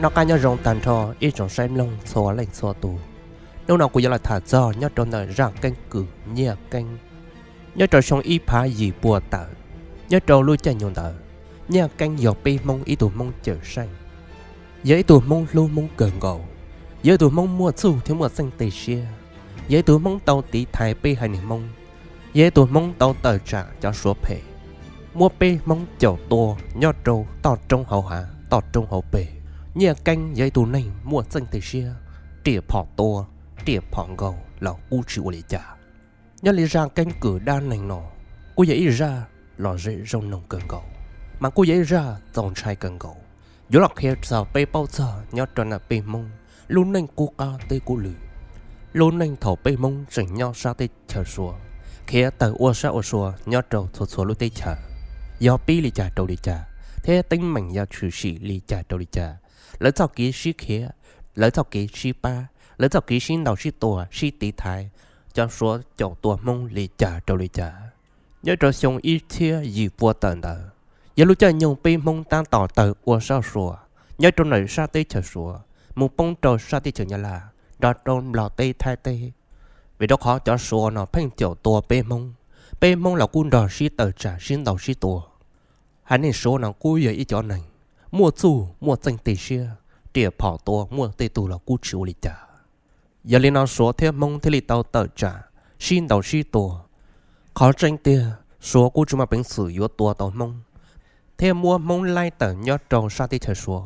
Noj qab nyob zoo tag nrho ib tsoom saib mloog txhua leej txhua tus. Hnub no kuv yuav los tham txog nyob rau ntawm zaj keeb kwm Nyiaj Keeb. Nyob rau xyoo ib phav yim pua tawm, nyob rau lub caij nyoog ntawd, Nyiaj Keeb yog peb Hmoob ib tug Hmoob cawm seej, yog ib tug Hmoob hlub Hmoob kawg nkaus, yog ib tug Hmoob muaj txuj thiab muaj txeej teg siab, yog ib tug Hmoob tau tiv thaiv peb haiv neeg Hmoob, yog ib tug Hmoob tau tawm tsam cov Suav phem, muab peb Hmoob caum tua nyob rau toj roob hauv hav toj roob hauv pes. Nyiaj Keeb yog ib tug neeg muaj txeej teg siab, riam phom tua, riam phom nkaus los kuj tsis ua li cas. Nyob li zaj keeb kwm dab neeg no, kuj yog ib zaj lom zem zoo mloog kawg nkaus, mas kuj yog ib zaj txaus ntshai kawg nkaus. Yuav los qhia txog peb paub txog nyob rau ntawm peb Hmoob lub neej qub qab teb qub lw, lub neej thaum peb Hmoob tseem nyob sab teb chaws Suav, khiav tawm ua sab ua sua nyob rau txhua txhua lub teb chaws, yog pib li cas rau li cas, thiab teeb meem yog tshwm sim li cas rau li cas, lawv txoj kev sib khiav, lawv txoj kev sib pab, lawv txoj kev sib ntaus sib tua sib tiv thaiv, cov Suav caum tua Hmoob li cas rau li cas. Nyob rau xyoo ib txhiab yim pua tawm ntawd, yog lub caij nyoog peb Hmoob tab tom tawm ua sab sua nyob rau ntawm sab teb chaws Suav mus poob rau sab teb chaws Nyab Laj, nrog rau Nplog teb Thaib teb. Vim rau qhov cov Suav no pheej caum tua peb Hmoob, peb Hmoob los kuj nrog sib tawm tsam sib ntaus sib tua. Haiv neeg Suav no kuj yog ib cov neeg muaj txuj muaj txeej teg siab, riam phom tua muaj tej tug los kuj tsis ua li cas. Yog li no Suav thiab Hmoob thiaj li tau tawm tsam sib ntaus sib tua. Qhov tseeb tiag Suav kuj tsis muaj peev xwm yuav tua tau Hmoob thiab muab Hmoob laib tawm nyob rau sab teb chaws Suav.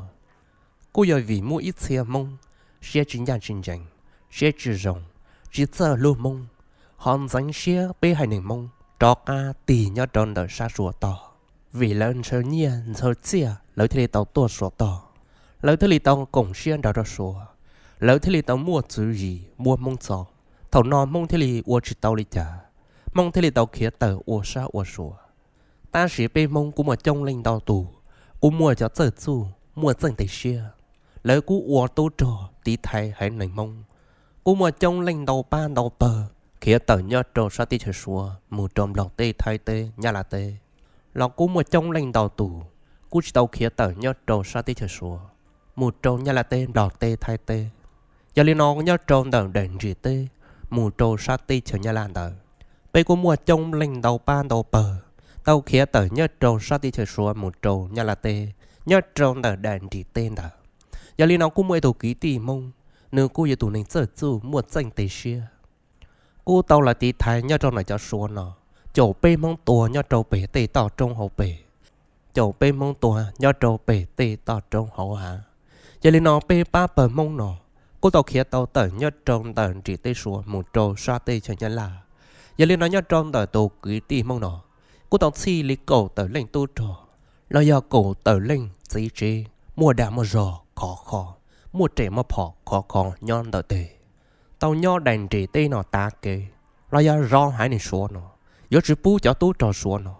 Kuj yog vim muaj ib txhia Hmoob siab tsis ncaj tsis ncees, siab tsis zoo, tsis txawj hlub Hmoob, ho ntxeev siab peb haiv neeg Hmoob rov qab tig nyob rau ntawm sab Suav tog. Vim lawv ntshaw nyiaj ntshaw txiaj lawv thiaj li tau tuaj Suav tog, lawv thiaj li tau koom siab nrog rau Suav, lawv thiaj li tau muaj tswv yim muab Hmoob txo. Thaum no Hmoob thiaj li ua tsis tau li cas, Hmoob thiaj li tau khiav tawm ua sab ua sua. Tab sis peb Hmoob kuj muaj coob leej ntau tus, kuj muaj cov txawj txuj muaj txeej teg siab, lawv kuj ua tub rog tiv thaiv haiv neeg Hmoob. Kuj muaj coob leej ntau pab ntau pawg khiav tawm nyob rau sab teb chaws Suav mus rau Nplog teb Thaib teb Nyab Laj teb, los kuj muaj coob leej ntau tus kuj tsis tau khiav tawm nyob rau sab teb chaws Suav mus rau Nyab Laj teb Nplog teb Thaib teb. Yog li no nyob rau ntawm daim nrim teb mus rau sab teb chaws Nyab Laj ntawd, peb kuj muaj coob leej ntau pab ntau pawg tau khiav tawm nyob rau sab teb chaws Suav mus rau Nyab Laj teb nyob rau ntawm daim nrim teb ntawd. Yog li no kuj muaj ib tug kwv tij Hmoob, nws kuj yog tus neeg txawj txuj muaj txeej teg siab, kuj tau los tiv thaiv nyob rau ntawm cov Suav no, caum peb Hmoob tua nyob rau pem tej toj roob hauv pes, caum peb Hmoob tua nyob rau pem tej toj roob hauv hav. Yog li no peb pab pawg Hmoob no kuj tau khiav tau tawm nyob rau ntawm nrim teb Suav mus rau sab teb chaws Nyab Laj. Yog li no nyob rau ntawm tus kwv tij Hmoob no kuj tau txhij li kaum tawm leej tub rog los yog kaum tawm leej txiv tsev muaj dag muaj zog khov kho, muaj riam muaj phom khov kho nyob ntawm teb, tau nyob daim nrim teb no tav kev los yog zov haiv neeg Suav no, yuav tsis pub cov tub rog Suav no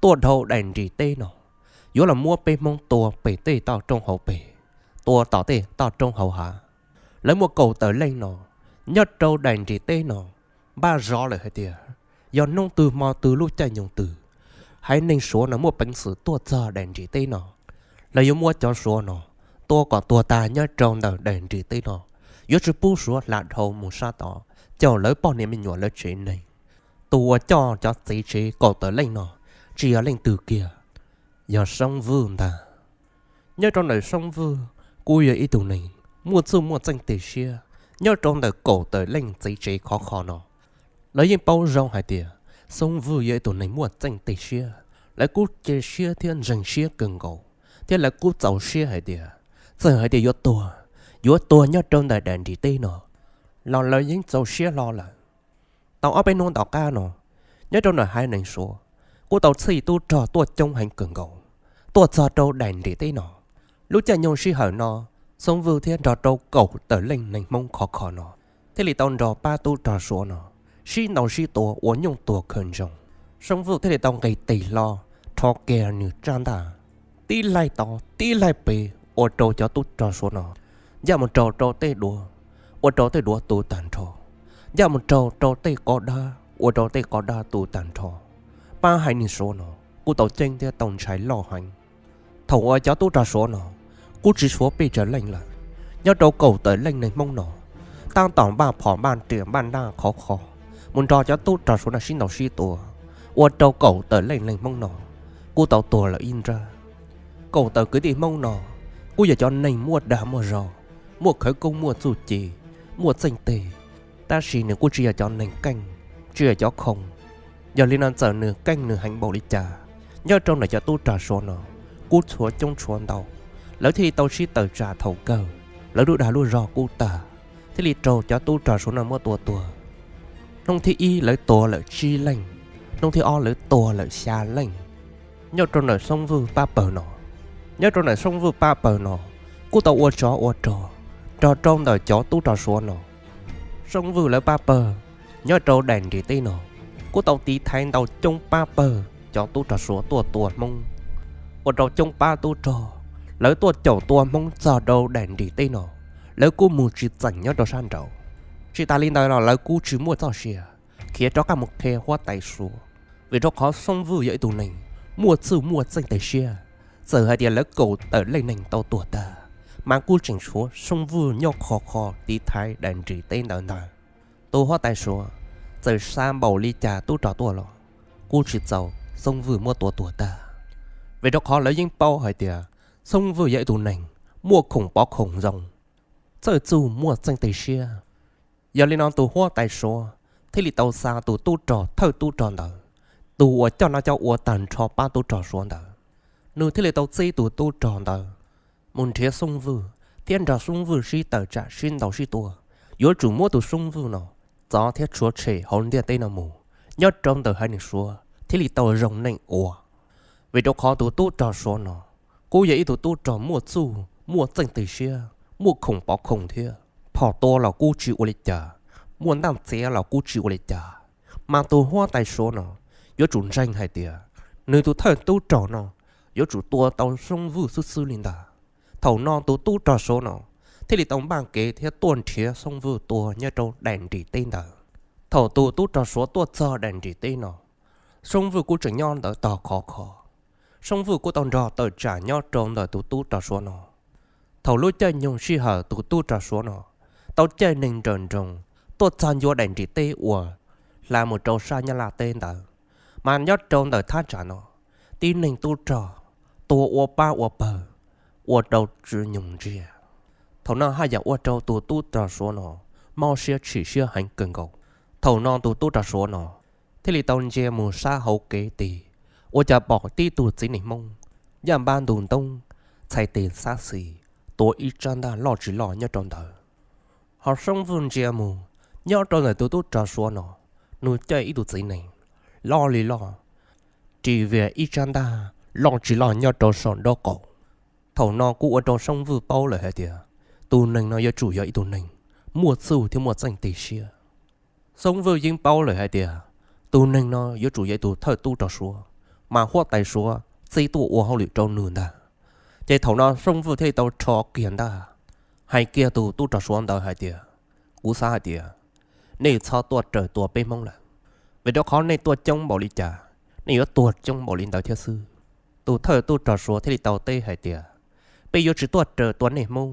tuaj dhau daim nrim teb no, yuav los muab peb Hmoob tua pem tej toj roob hauv pes, tua tom tej toj roob hauv hav. Lawv muaj kaum tawm leej no nyob rau daim nrim teb no, npaj zov lawm hais tias yog hnub twg hmo twg lub caij nyoog twg haiv neeg Suav no muaj peev xwm tuaj txog daim nrim teb no, lawv yuav muab cov Suav no tua kom tuag tag nyob rau ntawm daim nrim teb no, yuav tsis pub Suav hla dhau mus sab tod caum lawv poj niam me nyuam lawv tsev neeg. Tus uas coj cov txiv tsev kaum tawm leej no tsis yog leej twg kiag, yog Soob Vwj ntag. Nyob rau ntawm Soob Vwj kuj yog ib tug neeg muaj txuj muaj txeej teg siab. Nyob rau ntawm kaum tawm leej txiv tsev khov kho no, lawv yeej paub zoo hais tias Soob Vwj yog ib tug neeg muaj txeej teg siab, lawv kuj cia siab thiab ntseeg siab kawg nkaus, thiab lawv kuj txaus siab hais tias txawm hais tias yuav tuag, yuav tuag nyob rau ntawm daim nrim teb no los lawv yeej txaus siab hlo lawm. Tau ob peb hnub tom qab no, nyob rau ntawm haiv neeg Suav kuj tau txhij tub rog tuaj coob heev kawg nkaus tuaj txog rau daim nrim teb no. Lub caij nyoog sij hawm no, Soob Vwj thiab nrog rau kaum tawm leej neeg Hmoob khov kho no thiaj li tau nrog pab tub rog Suav no sib ntaus sib tua ua nyuj tuag khaws ntsoog. Soob Vwj thiaj li tau nqis tes hlo, rho kiag nws tsab ntaj, tib laij tod tib laij pem ua rau cov tub rog Suav no ncaj mus raug rau tej duav, ua rau tej duav tu tag nrho, ncaj mus raug rau tej qos dab, ua rau tej qos dab tu tag nrho. Pab haiv neeg Suav no kuj tau ceeb thiab tau ntshai loj heev. Thaum uas cov tub rog Suav no Kuj tsis tshuav pes tsawg leej lawm. Nyob rau kaum tawm leej neeg Hmoob no, tab tom npaj phom npaj riam npaj ntaj khov kho mus nrog cov tub rog Suav no sib ntaus sib tua, ua rau kaum tawm leej neeg Hmoob no kuj tau tuag lawm ib nrab. Kaum tawm kwv tij Hmoob no kuj yog cov neeg muaj dag muaj zog, muaj khawv koob muaj txuj ci, muaj txeej tes, tab sis nws kuj tsis yog cov neeg keej, tsis yog cov khoo. Yog li no txawm nws keej nws heev npaum li cas, nyob rau ntawm cov tub rog Suav no kuj tshuav coob tshuav ntau, lawv thiaj li tau sib tawm tsam thaum kawg, lawv lub dag lub zog kuj tag, thiaj li raug cov tub rog Suav no muab tua tuag. Hnub thib ib lawv tua lawm tsib leeg, hnub thib ob lawv tua lawm xya leej. Nyob rau ntawm Soob Vwj pab pawg no, nyob rau ntawm Soob Vwj pab pawg no kuj tau ua tsov ua rog nrog rau ntawm cov tub rog Suav no. Soob Vwj lawv pab pawg nyob rau daim nrim teb no kuj tau tiv thaiv ntau coob pab pawg cov tub rog Suav tuaj tua Hmoob, ua rau coob pab tub rog lawv tuaj caum tua Hmoob txog rau daim nrim teb no, lawv kuj mus tsis txeem nyob rau sab nraud. Tsis tas li ntawd los lawv kuj tsis muaj txoj sia khiav rov qab mus qhia huab tais Suav, vim rau qhov Soob Vwj yog ib tug neeg muaj txuj muaj txeej tes siab. Txawm hais tias lawv kaum tawm leej neeg tau tuag tag, mas kuj tseem tshuav Soob Vwj nyob khov kho tiv thaiv daim nrim teb ntawd ntag. Tus huab tais Suav txawm xa npaum li cas tub rog tuaj los kuj tsis txaus Soob Vwj muab tua tuag tag, vim rau qhov lawv yeej paub hais tias Soob Vwj yog ib tug neeg muaj khoom pov khoom zoo, txawj txuj muaj txeej tes siab. Yog li no tus huab tais Suav thiaj li tau xa tus tub rog thawj tub rog ntawd, tus uas coj noj coj ua tag nrho pab tub rog Suav ntawd, nws thiaj li tau txib tus tub rog ntawd mus nrhiav Soob Vwj thiab nrog Soob Vwj sib tawm tsam sib ntaus sib tua, yuav tsum muab tus Soob Vwj no txov thiab tshuav tshem hauv ntiaj teb no mus, nyob rau ntawm haiv neeg Suav thiaj li tau zoo neej ua. Vim rau qhov tus tub rog Suav no kuj yog ib tug tub rog muaj txuj muaj txeej tes siab, muaj khoom pov khoom thiab, phom tua los kuj tsis ua li cas, muaj ntaj txiav los kuj tsis ua li cas. Mas tus huab tais Suav no yuav tsum ntseeg hais tias nws tus thawj tub rog no yuav tsum tua tau Soob Vwj xwb xwb li ntag. Thaum no tus tub rog Suav no thiaj li tau npaj kev thiab tuaj nrhiav Soob Vwj tua nyob rau daim nrim teb ntawd. Thaum tus tub rog Suav tuaj txog daim nrim teb no, Soob Vwj kuj tseem nyob ntawd tog khov kho. Soob Vwj kuj tau nrog tawm tsam nyob rau ntawm tus tub rog Suav no. Thaum lub caij nyoog sij hawm tus tub rog Suav no tau caij neeg nrawm nroos tuaj txog ncua daim nrim teb uas hla mus rau sab Nyab Laj teb ntawd, mas nyob rau ntawm thaj tsam no, tib neeg tub rog tuag ua pab ua pawg, ua rau tsis nyoog ntsiag. Thaum no haj yam ua rau tus tub rog Suav no mob siab tshim siab heev kawg nkaus. Thaum no tus tub rog Suav no thiaj li tau ntsia mus sab hauv kev tis, ua cas pom tib tug txiv neej Hmoob yaj npab ntug ntoob, txhais tes xab xis, tuav ib tsab ntaj loj tsis loj nyob rau ntawd. Ho Soob Vwj ntsia mus, nyob rau ntawm tus tub rog Suav no, nws caij ib tug txiv neej loj li loj, ris vias ib tsab ntaj loj tsis loj nyob rau saum nraub qaum. Thaum no kuj ua rau Soob Vwj paub lawm hais tias tus neeg no yuav tsum yog ib tug neeg muaj txuj thiab muaj txeej tes siab. Soob Vwj yeej paub lawm hais tias tus neeg no yuav tsum yog ib tug thawj tub rog Suav, mas huab tais Suav txib tuaj ua hauj lwm rau nws ntag. Ces thaum no Soob Vwj thiaj li tau rho kiag ntaj, hais kiag tus tub rog Suav ntawd hais tias, kuv xav hais tias nej txhob tuaj raws tua peb Hmoob lawm, vim rau qhov nej tuaj coob npaum li cas, nej yuav tuag coob npaum li ntawd thiab xwb. Tus thawj tub rog Suav thiaj li tau teb hais tias, peb yuav tsis tuaj raws tua nej Hmoob,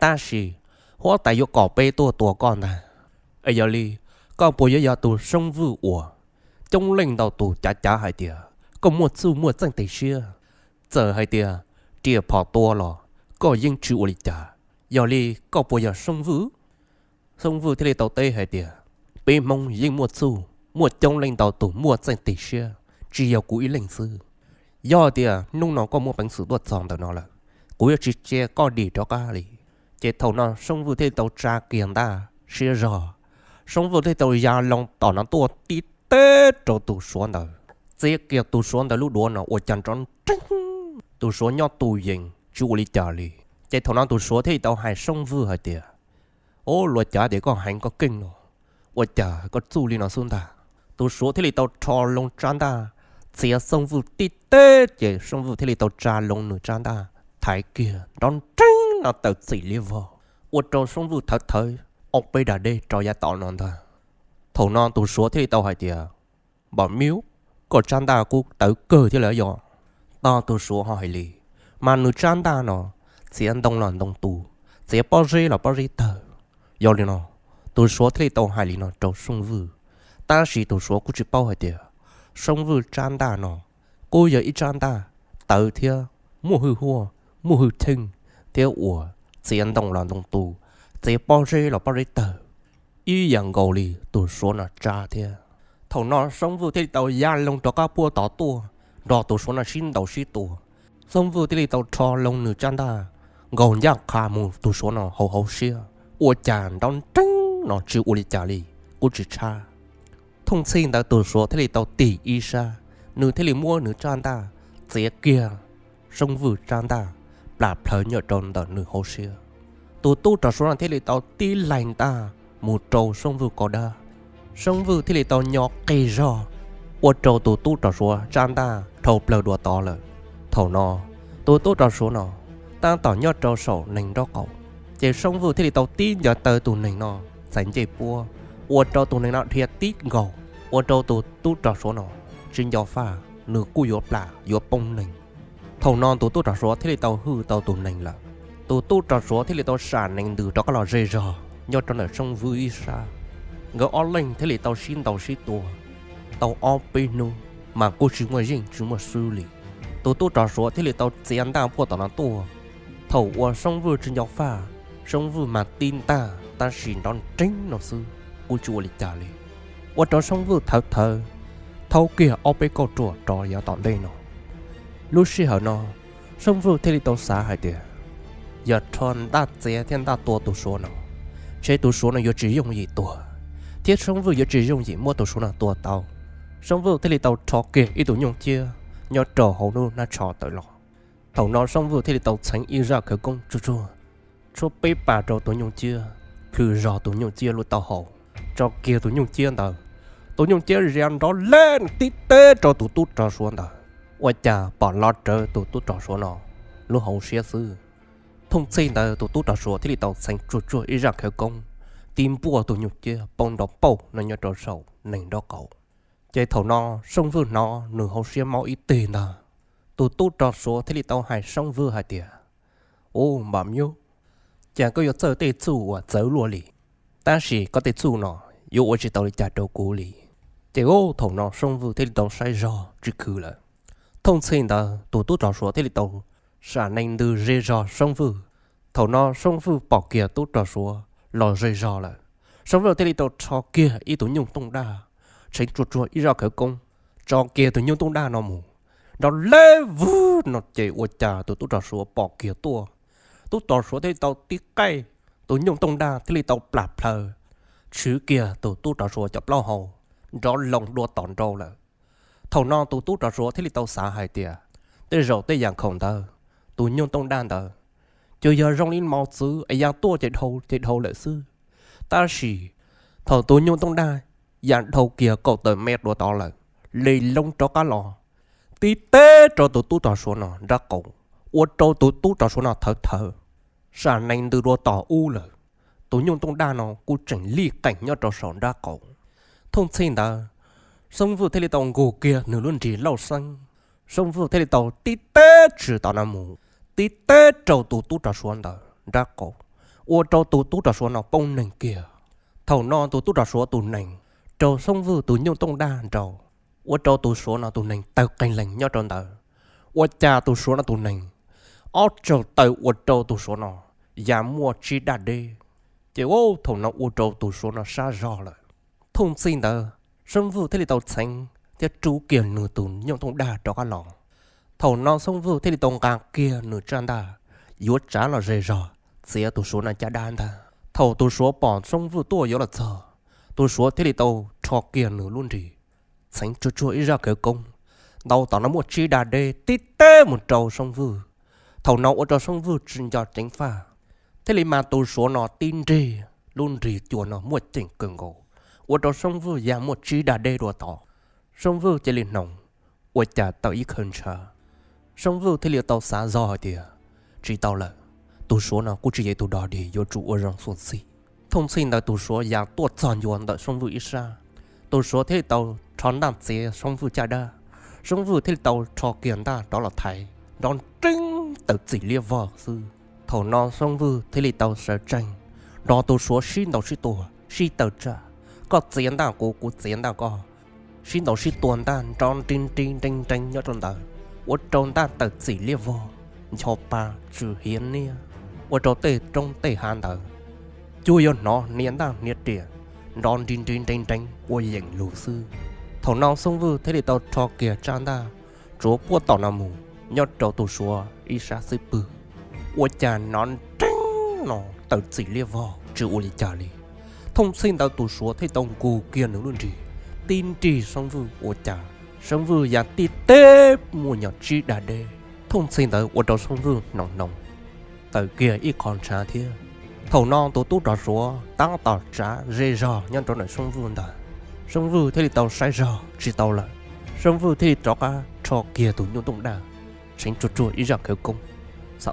tab sis huab tais yuav kom peb tuaj tua koj ntag. Es yog li, koj puas yuav yog tus Soob Vwj uas coob leej ntau tus cav cav hais tias koj muaj txuj muaj txeej tes siab, txawm hais tias riam phom tua los koj yeej tsis ua li cas, yog li koj puas yog Soob Vwj? Soob Vwj thiaj li tau teb hais tias, peb Hmoob yeej muaj txuj, muaj coob leej ntau tus muaj txeej tes siab, tsis yog kuv ib leeg xwb. Yog tias hnub no koj muaj peev xwm tuaj txog ntawm no lawm, kuv yuav tsis cia koj dim rov qab li. Ces thaum no Soob Vwj thiaj li tau tsa kiag ntaj siab zog, Soob Vwj thiaj li tau ya loo tom no tuaj tib teb rau tus Suav ntawd, txiav kiag tus Suav ntawd lub duav no ua cas nrov nreeg, tus Suav nyob tu yees tsis ua li cas li. Ces thaum no tus Suav thiaj li tau hais Soob Vwj hais tias, ub, luag cav tias koj heev koj keej no, ua cas koj txuj li no xwb ntag? Tus Suav thiaj li tau rho loo tsab ntaj txiav Soob Vwj tib teb, ces Soob Vwj thiaj li tau tsa loo nws tsab ntaj thaiv kiag nrov nreeg no tawm txim li vog, ua rau Soob Vwj thawv thawv ob peb dag dej rau yav tom no ntag. Thaum no tus Suav thiaj li tau hais tias, npam miub, koj tsab ntaj kuj tawv kawg thiab lawm yog. Tog tus Suav ho hais li, mas nws tsab ntaj no txiav ntoo los ntoo tus, txiav pob zeb los pob zeb tawg. Yog li no, tus Suav thiaj li tau hais li no rau Soob Vwj. Tab sis tus Suav kuj tsis paub hais tias Soob Vwj tsab ntaj no kuj yog ib tsab ntaj tawv thiab muaj hwj huaj, muaj hwj chim, thiab uas txiav ntoo los ntoo tus, txiav pob zeb los pob zeb tawg ib yam nkaus li tus Suav no tsab thiab. Thaum no Soob Vwj thiaj li tau ya loo rov qab puag tod tuaj nrog tus Suav no sib ntaus sib tua. Soob Vwj thiaj li tau rho loo nws tsab ntaj nkaus ncaj qha mus tus Suav no hauv hauv siab, ua cas nrov nreeb no tsis ua li cas li, kuj tsis tshab. Thooj txhij ntawd tus Suav thiaj li tau tig ib sab, nws thiaj li muab nws tsab ntaj txiav kiag Soob Vwj tsab ntaj plam plhaws nyob rau ntawm nws hauv siab. Tus tub rog Suav no thiaj li tau tib laig ntaj mus rau Soob Vwj kaum dab. Soob Vwj thiaj li tau nyo qis zog, ua rau tus tub rog Suav tsab ntaj dhau plaws dua tod lawm. Thaum no, tus tub rog Suav no tab tom nyob rau saum nees nraub qaum, ces Soob Vwj thiaj li tau tib ncaws taw tus nees no txhais ncej puab, ua rau tus nees no dhia tib nkaus, ua rau tus tub rog Suav no tsis nco faj, nws kuj yuav plam yuav poob nees. Thaum no tus tub rog Suav thiaj li tau hwj tau tus nees lawm. Tus tub rog Suav thiaj li tau sam nees ntws rov qab los ze zog nyob rau ntawm Soob Vwj ib sab. Nkawd ob leeg thiaj li tau sib ntaus sib tua tau ob peb hnub, mas kuj tsis muaj yeej tsis muaj swb li. Tus tub rog Suav thiaj li tau txiav ntaj puag tom no tuaj. Thaum uas Soob Vwj tsis nco faj, Soob Vwj mas tib ntaj tab sis nrov nreeb no xwb, kuj tsis ua li cas li, ua rau Soob Vwj thawv thawv thaub kiag ob peb kauj ruam rov yav tom ntej no. Lub sij hawm no, Soob Vwj thiaj li tau xav hais tias, yog rho ntaj txiav thiab ntaj tua tus Suav no, ces tus Suav no yuav tsis yooj yim tuag, thiab Soob Vwj yuav tsis yooj yim muab tus Suav no tua tau. Soob Vwj thiaj li tau rho kiag ib tug nyuj ciab nyob rau hauv lub hnab tsho tawm los. Thaum no Soob Vwj thiaj li tau txheev ib zaj khawv koob tsuag tsuag, tshuab peb pas rau tus nyuj ciab, plhws zog tus nyuj ciab lub taub hau, tso kiag tus nyuj ciab ntawd. Tus nyuj ciab ya nrov leb tib teb rau tus tub rog Suav ntawd, ua cas pom lov rawv tus tub rog Suav no lub hauv siab xwb. Thooj txhij ntawd tus tub rog Suav thiaj li tau txheev tsuag tsuag ib zaj khawv koob, tib npuaj tus nyuj ciab poob nrov pauj no nyob rau saum nees nraub qaum. Ces thaum no Soob Vwj hnov nws hauv siab mob ib teg ntag. Tus tub rog Suav thiaj li tau hais Soob Vwj hais tias, u, npam nyub, cas koj yuav txawj tej txuj uas txawv luaj li, tab sis koj tej txuj no yuav ua tsis tau li cas rau kuv li. Ces u, thaum no Soob Vwj thiaj li tau saib zog tsis khwv lawm. Thooj txhij ntawd tus tub rog Suav thiaj li tau sam nees ntws ze zog Soob Vwj. Thaum no Soob Vwj pom kiag tub rog Suav los ze zog lawm, Soob Vwj thiaj li tau rho kiag ib tug nyuj tooj daj, txheev tsuag tsuag ib zaj khawv koob, tso kiag tus nyuj tooj daj no mus, nrov leb vwg no ces ua cas tus tub rog Suav pom kiag tuaj. Tub rog Suav thiaj li tau tib qaij, tus nyuj tooj daj thiaj li tau plam plhaws, tshwv kiag tus tub rog Suav cov plaub hau, nrov loo dua tom nrau lawm. Thaum no tus tub rog Suav thiaj li tau xav hais tias, tej zaum tej yam khoom ntawd, tus nyuj tooj daj ntawd, ces yog zoo li mos txwv es ya tuaj ces dhau ces dhau lawm xwb. Tab sis thaum tus nyuj tooj daj ya dhau kiag kaum tawm mev dua tod lawm, li loo rov qab los, tib teb rau tus tub rog Suav no nrab qaum, ua rau tus tub rog Suav no thawv thawv, sam nees ntws dua tom ub lawm. Tus nyuj tooj daj no kuj tseem lij qeem nyob rau saum nrab qaum. Thooj txhij ntawd, Xoob Vwj thiaj li tau nkaug kiag nws lub nrig lauj xeeb, Xoob Vwj thiaj li tau tib teb tshwm tom no mus, tib teb rau tus tub rog Suav ntawd nrab qaum, ua rau tus tub rog Suav no poob neeg kiag. Thaum no tus tub rog Suav tus nees raug Xoob Vwj tus nyuj tooj daj nraus, ua rau tus Suav no tus nees tawg qeeg lees nyob rau ntawd. Ua cas tus Suav no tus nees, ob tsaug taw ua rau tus Suav no ya muaj tsib daj deb. Ces thaum no ua rau tus Suav no sab zog lawm. Thooj txhij ntawd Xoob Vwj thiaj li tau txheev thiab rub kiag nws tus nyuj tooj daj rov qab los. Thaum no Xoob Vwj thiaj li tau nqa kiag nws tsaj ntaj yuav tsav los ze zog txiav tus Suav no caj dab ntag. Thaum tus Suav pom Xoob Vwj tuaj yuav los txog, tus Suav thiaj li tau rho kiag nws lub nrig, txheev tsuag tsuag ib zaj khawv koob, ntaus tom no muaj tsib daj deb tib teb mus rau Xoob Vwj. Thaum no ua rau Xoob Vwj tsis nco ceev faj, thiaj li mas tus Suav no tib nrig, lub nrig cua no muaj ceem kawg nkaus, ua rau Xoob Vwj ya muaj tsib daj deb dua tod. Xoob Vwj cia li hnoos, ua cas tawm ib khawv ntshav. Xoob Vwj thiaj li tau xav zog hais tias, tsis tau lawm, tus Suav no kuj tsis yog tus dog dig, yuav tsum ua zoo xyuam xim. Thooj txhij ntawd tus Suav ya tuaj txog ncua ntawm Xoob Vwj ib sab, tus Suav thiaj li tau rho ntaj txiav Xoob Vwj caj dab. Xoob Vwj thiaj li tau rho kiag ntaj rov los thaiv, nrov nreeb tawm txim liab vog xwb. Thaum no Xeeb Vwj thiaj li tau sawv tsees nrog tus Suav sib ntaus sib tua sib tawm tsam, koj txiav ntaj kuv, kuv txiav ntaj koj, sib ntaus sib tua ntaj nrov nrib nrib nreeb nreeb nyob rau ntawd, ua rau ntaj tawm txim liab vog, ncho pa tsw hiav niab, ua rau tej roob tej hav ntawd cuag yuav hnov hniav ntaj hniav riam nrov nrib nrib nreeb nreeb ua yeem lug xwb. Thaum no Xeeb Vwj thiaj li tau rho kiag tsab ntaj tsuav puab tom no mus nyob rau tus Suav ib sab xub pwg. Ua cas hnov nreeb no tawm txim liab vog tsis ua li cas li. Thooj txhij ntawd tus Suav thiaj tau nkaug kiag nws lub nrig, tib nrig Xeeb Vwj ua cas Xeeb Vwj ya tib teb muaj nyom tsib dag deb. Thooj txhij ntawd ua rau Xeeb Vwj hnoos hnoos tawm kiag ib qho ntshav thiab. Thaum no tus tub rog Suav tab tom tsav ze zog nyob rau ntawm Xeeb Vwj ntag. Xeeb Vwj thiaj li tau saib zog tsis tau lawm, Xeeb Vwj thiaj li rov qab rho kiag tus nyuj tooj daj, tseev tsuag tsuag ib zaj khawv koob. Ces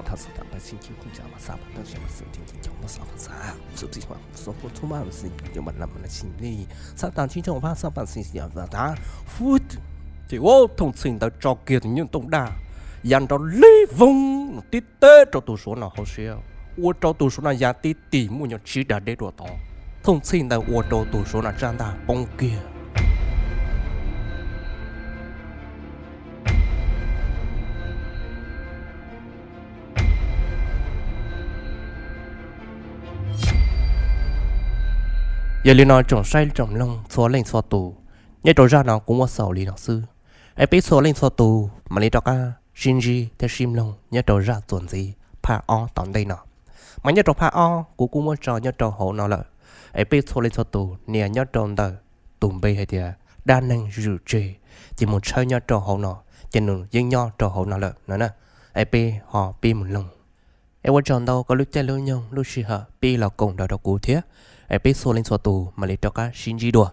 ua thooj txhij ntawd tso kiag tus nyuj tooj daj ya nrov lig voog tib teb rau tus Suav no hauv siab, ua rau tus Suav no ya tib tig muaj nyom tsib dag deb dua tod. Thooj txhij ntawd ua rau tus Suav no tsab ntaj poob kiag. Yog li no tsoom saib tsoom mloog txhua leej txhua tus, nyob rau zaj no kuv muab xaus li no xwb, es peb txhua leej txhua tus mam li rov qab sib ntsib thiab sib mloog nyob rau zaj txuas ntxiv phaj ob tom ntej no. Mas nyob rau phaj ob kuv kuj muab tso nyob rau hauv no lawm, es peb txhua leej txhua tus nias nyob rau ntawm tus npe hais tias dab neeg zwm tseg, ces mus tshawb nyob rau hauv no, ces nws yeej nyob rau hauv no lawm no na. Es peb ho pib mus mloog. Es ua tsaug ntau koj lub caij lub nyoog lub sij hawm pib los koom nrog rau kuv thiab, es peb txhua leej txhua tus mam li rov qab sib ntsib dua.